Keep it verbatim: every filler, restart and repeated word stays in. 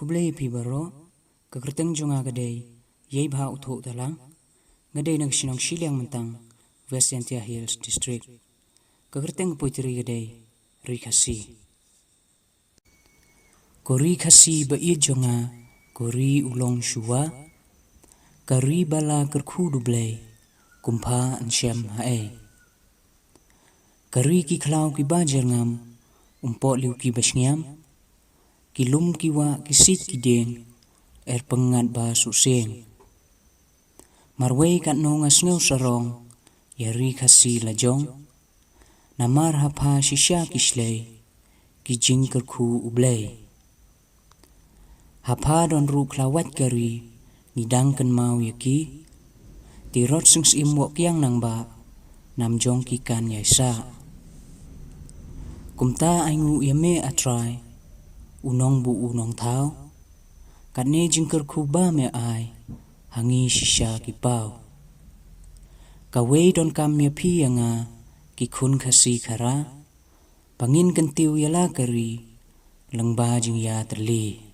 Khublei phi baroh. Ka kyrteng jong nga ka dei Ïeibha Uthuh Talang. Nga dei na ka shnong Shiliang Myntang, West Jaintia Hills District. Ka kyrteng poetry ka dei Ri Khasi. Ko ri Khasi ba ïeit jong nga, ko ri u long shuwa, ka ri ba la kyrkhu da U Blei, kum pha yn shem haei. Ka ri ki khlaw ki ba jyrngam, um poh liu ki ba shngiam, ki lum ki wah ki siej ki dieng, er pyngngad ba suh sieng. Marwei katno nga sngew sarong ïa ri Khasi la jong, namar ha pha shisha ki shlei ki jingkyrkhu U Blei. Ha pha don ruh khlawait ka ri, ngi dang kynmaw ïa ki. Te rot sngewsih im woh kiang nang ba, nam jong ki kan ïai sah. Kumta ai nguh ïa me A Trai, u nongbuh u nongthaw. Katne jingkyrkhu ba me ai ha ngi shisha ki paw. Kawei donkam ïa phi ïa nga, ki khun Khasi Khara, ba ngin kyntiew ïa la ka ri lyngba jingïatylli.